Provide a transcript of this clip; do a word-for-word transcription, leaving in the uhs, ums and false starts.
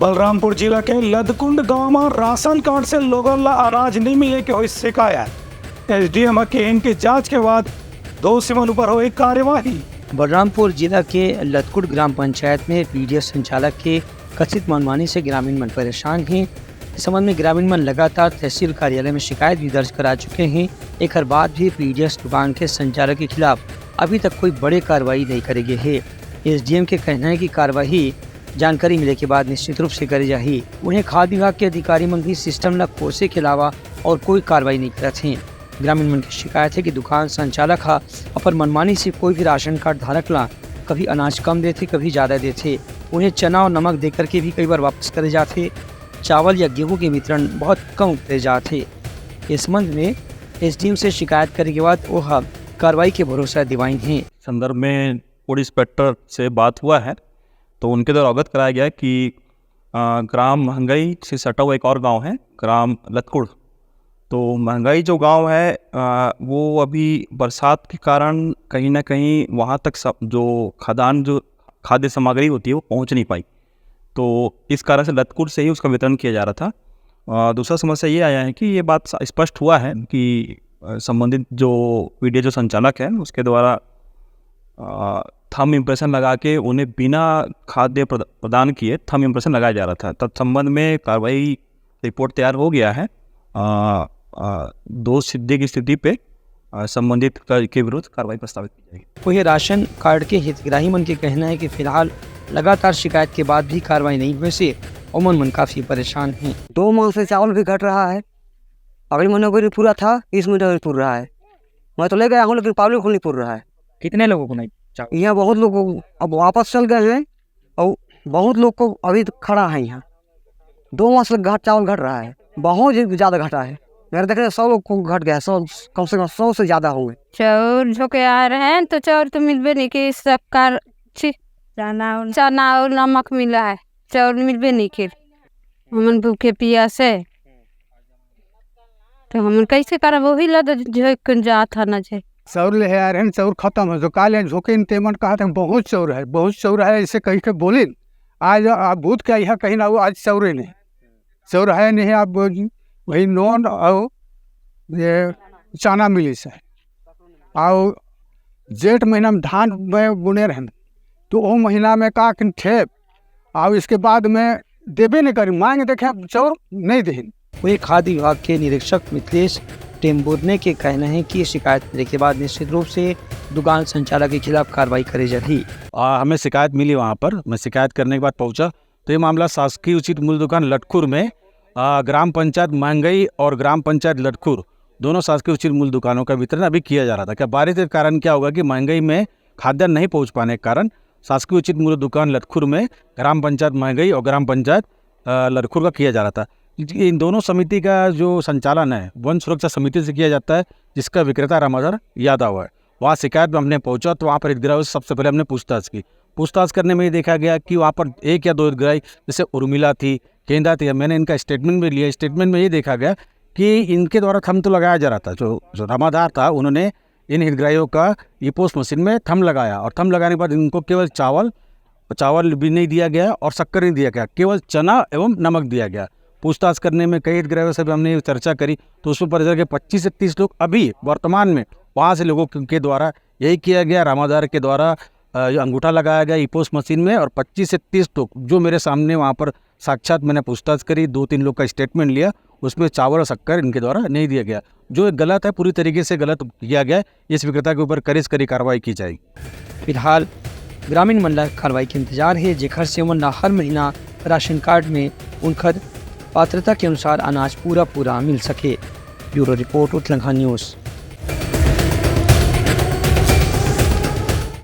बलरामपुर जिला के लदकुंड गांव म राशन कार्ड से लोगन ला अनाज नइ मिले के होइस शिकायत। एसडीएम ह किहीन कि जांच के बाद दोषी मन ऊपर होही कार्यवाही। बलरामपुर जिला के लदकुंड ग्राम पंचायत में पीडीएस संचालक के कथित मनमानी से ग्रामीण मन परेशान हे। इस संबंध में ग्रामीण मन लगातार तहसील कार्यालय में शिकायत भी दर्ज करा चुके हे। एकर बाद भी पीडीएस दुकान के संचालक के खिलाफ अभी तक कोई बड़े कार्रवाई नइ करे गे हे। एसडीएम के कहना हे कि कार्रवाई जानकारी मिले के बाद निश्चित रूप से करे जाही। उहें, खाद्य विभाग के अधिकारी मन भी सिस्टम ला कोसे के अलावा अउ कोई कार्रवाई नइ करत हे। ग्रामीण मन के शिकायत हे कि दुकान संचालक ह अपन मनमानी से कोई भी राशन कार्ड धारक ला कभी अनाज कम देथे, कभी जादा देथे। उहें, चना अउ नमक देकर के भी कई बार वापस करे जाथे। चावल या गेहूं के वितरण बहुत कम करे जाथे। इस संबंध में एसडीएम से शिकायत करे के बाद ओह कार्रवाई के भरोसा दिवाइन हे। संदर्भ में फूड इंस्पेक्टर से बात हुआ है, तो उनके द्वारा अवगत कराया गया कि, अ, ग्राम महंगाई से सटा हुआ एक और गांव है, ग्राम लतकुड़। तो महंगाई जो गांव है, अ, वो अभी बरसात के कारण कहीं ना कहीं वहाँ तक सब, जो खदान, जो खाद्य सामग्री होती है, वो पहुँच नहीं पाई। तो इस कारण से लतकुड़ से ही उसका वितरण किया जा रहा था। अ, दूसरा समस्या ये आया है कि ये बात सा-, स्पष्ट हुआ है कि, अ, संबंधित जो पीडीएस जो संचालक है, उसके द्वारा, अ, थंब इम्प्रेशन लगा के उन्हें बिना खाद्य प्रद-, प्रदान किए थंब इम्प्रेशन लगाया जा रहा था। तत्संबंध में कार्रवाई रिपोर्ट तैयार हो गया है। अ, अ, दोष सिद्धि की स्थिति पे, अ, संबंधित क-, के विरुद्ध कार्रवाई प्रस्तावित की जाएगी। वहीं राशन कार्ड के हितग्राही मन के कहना है कि फिलहाल लगातार शिकायत के बाद भी कार्रवाई नहीं होए से ओमन मन काफी परेशान हैं। दो माह से चावल भी घट रहा है, अगले महीने को नहीं पूरा था, इस महीने में पूर रहा है। मैं तो ले गया हूँ, लेकिन पब्लिक को नहीं पूर रहा है। कितने लोगों को नहीं चावल? यहाँ बहुत लोग अब वापस चल गए हैं और बहुत लोग को अभी खड़ा है यहाँ। दो माह से घट, चावल घट रहा है, बहुत ही ज़्यादा घटा है। मेरे देखने सौ लोग को घट गया, सौ, कम से कम सौ से ज़्यादा होंगे। चाउर झोंके आ रहे हैं तो चाउर तो मिलबे नहीं कि शक्कर, ची, चना और, चना और नमक मिला है, चाउर मिलबे नहीं कि। हमन भूखे पियासे, तो हमन कैसे करब? वही ला तो झोंक के जात है ना जे। चाउर ले आ रहे हैं, चाउर खत्म है, जो का ले झोंके तेमन कहा था बहुत चाउर है, बहुत चाउर है, ऐसे कह के बोलिन। आज आ भूत के यहाँ कहीं ना वो आज चाउरे नहीं, चाउर है नहीं। अब वही नून और ये चना मिली से, और जेठ महीना में धान में बुने रहन, तो वो महीना में का कन ठेप, और इसके बाद में देबे नहीं करी, मांग देखे, चाउर नहीं देहिन। वहीं खाद्य विभाग के निरीक्षक मिथिलेश टेम्बुर्ने के कहना है कि शिकायत मिले के बाद निश्चित रूप से दुकान संचालक के खिलाफ कार्रवाई करे जाही। आ, हमें शिकायत मिली वहाँ पर, मैं शिकायत करने के बाद पहुँचा, तो ये मामला शासकीय उचित मूल्य दुकान लटखुर में, आ, ग्राम पंचायत महंगई और ग्राम पंचायत लटखुर, दोनों शासकीय उचित मूल्य दुकानों का वितरण अभी किया जा रहा था। क्या बारिश के कारण क्या होगा कि महंगई में खाद्यान्न नहीं पहुँच पाने के कारण शासकीय उचित मूल्य दुकान लटखुर में ग्राम पंचायत महंगई और ग्राम पंचायत, आ, लटखुर का किया जा रहा था। इन दोनों समिति का जो संचालन है, वन सुरक्षा समिति से किया जाता है, जिसका विक्रेता रामाधर यादव है। वहाँ शिकायत में हमने पहुँचा, तो वहाँ पर हितग्राहियों से सबसे पहले हमने पूछताछ की। पूछताछ करने में ये देखा गया कि वहाँ पर एक या दो हितग्राही, जैसे उर्मिला थी, गेंदा थी, मैंने इनका स्टेटमेंट भी लिया। स्टेटमेंट में ये देखा गया कि इनके द्वारा थंब तो लगाया जा रहा था, जो, जो रामाधार था, उन्होंने इन हितग्राहियों का ईपोस मशीन में थंब लगाया, और थंब लगाने के बाद इनको केवल चावल, चावल भी नहीं दिया गया और शक्कर नहीं दिया गया, केवल चना एवं नमक दिया गया। पूछताछ करने में कई हितग्राहियों से भी हमने चर्चा करी, तो उसमें पता चला कि पच्चीस से तीस लोग अभी वर्तमान में वहाँ से लोगों के, के द्वारा यही किया गया, रामाधार के द्वारा, अ, जो अंगूठा लगाया गया ईपोस मशीन में, और पच्चीस से तीस लोग जो मेरे सामने वहाँ पर साक्षात मैंने पूछताछ करी, दो तीन लोग का स्टेटमेंट लिया, उसमें चावल और शक्कर इनके द्वारा नहीं दिया गया, जो एक गलत है, पूरी तरीके से गलत किया गया है। इस विक्रेता के ऊपर कड़ी से कड़ी कार्रवाई की जाएगी। फिलहाल ग्रामीण मन ला कार्रवाई के इंतजार हे, जेखर से ओमन ला हर महीना राशन कार्ड में उनकर पात्रता के अनुसार अनाज पूरा पूरा मिल सके। Bureau report, Utlangha news.